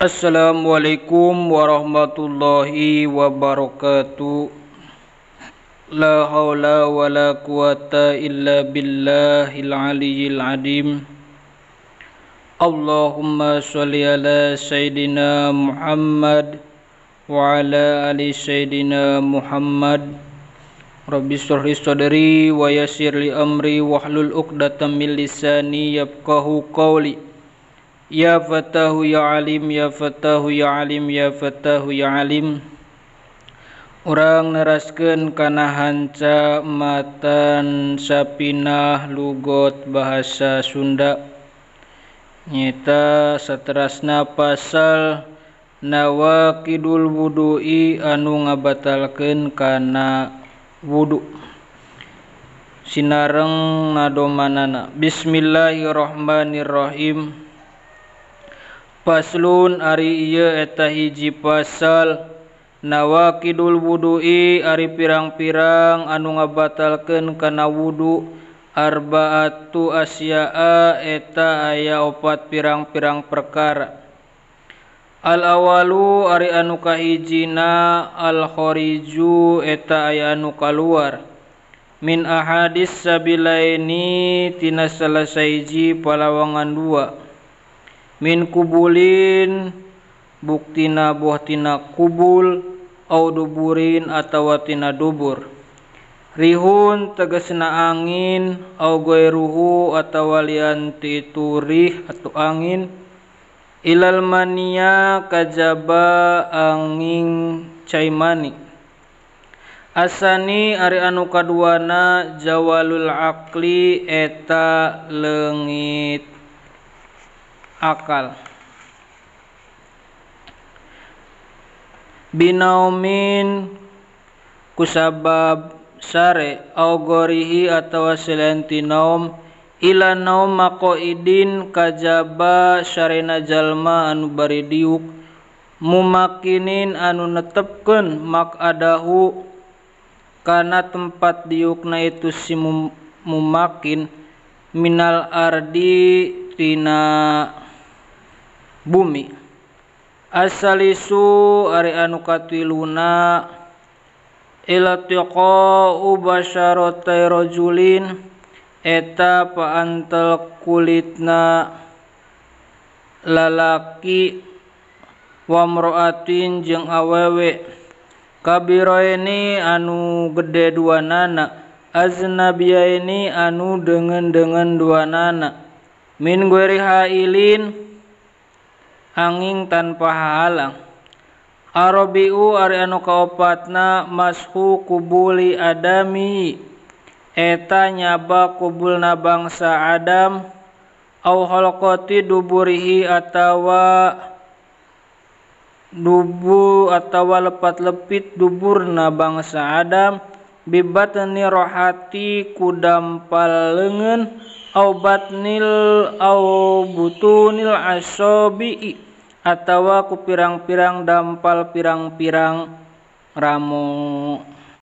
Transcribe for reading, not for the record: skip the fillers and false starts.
Assalamualaikum warahmatullahi wabarakatuh. La haula wala quwata illa billahil aliyyil azim. Allahumma sholli ala sayyidina Muhammad wa ala ali sayyidina Muhammad. Rabbi shrah li sadri wa yassir li amri wahlul 'uqdatam min lisani yafqahu qawli. Ya Fatahu ya Alim, ya Fatahu ya Alim, ya Fatahu ya Alim. Urang neraskeun kana hanca matan sapinah lugot bahasa Sunda. Nyeta saterasna pasal nawaqidul wudu'i anu ngabatalkeun kana wudu. Sinareng nadomanana. Bismillahirrahmanirrahim. Paslun ari ieu eta hiji pasal nawaqidul wudu'i ari pirang-pirang anu ngabatalkeun kana wudu arbaatu asya'a eta aya opat pirang-pirang perkara. Al awalu ari anu kahijina al khariju eta aya anu kaluar min ahadis sabilaini tina salah sahiji palawangan dua. Min kubulin buktina buah tina kubul au duburin atawa tina dubur. Rihun tegesna angin au goiruhu atawa lian ti itu rih atau angin. Ilal mania kajaba angin caimani. Asani ari anu kaduana jawalul akli eta leungit akal. Binaumin kusabab sare au gorihi atawa selain ti naum ila naum maqaidin kajaba sarena jalma anu bari diuk mumakinin anu netepkeun makadahu kana tempat diukna itu si mumakin minal ardi tina bumi. Asalisu ari anu katiluna iltiqa'u basyaratai rajulin eta paantel kulitna lalaki wa mro'atin jeung awewe kabiraini anu gede duanana aznabiyaini anu deungeun-deungeun duanana min ghairi hailin angin tanpa halang. Arabiu ari anu kaopatna mashu kubuli adami eta nyaba kubulna bangsa Adam au halqati duburihi atawa dubu atawa lepat-lepit duburna bangsa Adam bibatni rohati kudampal leungeun au batnil au butunil asobi atawa ku pirang-pirang dampal pirang-pirang ramu.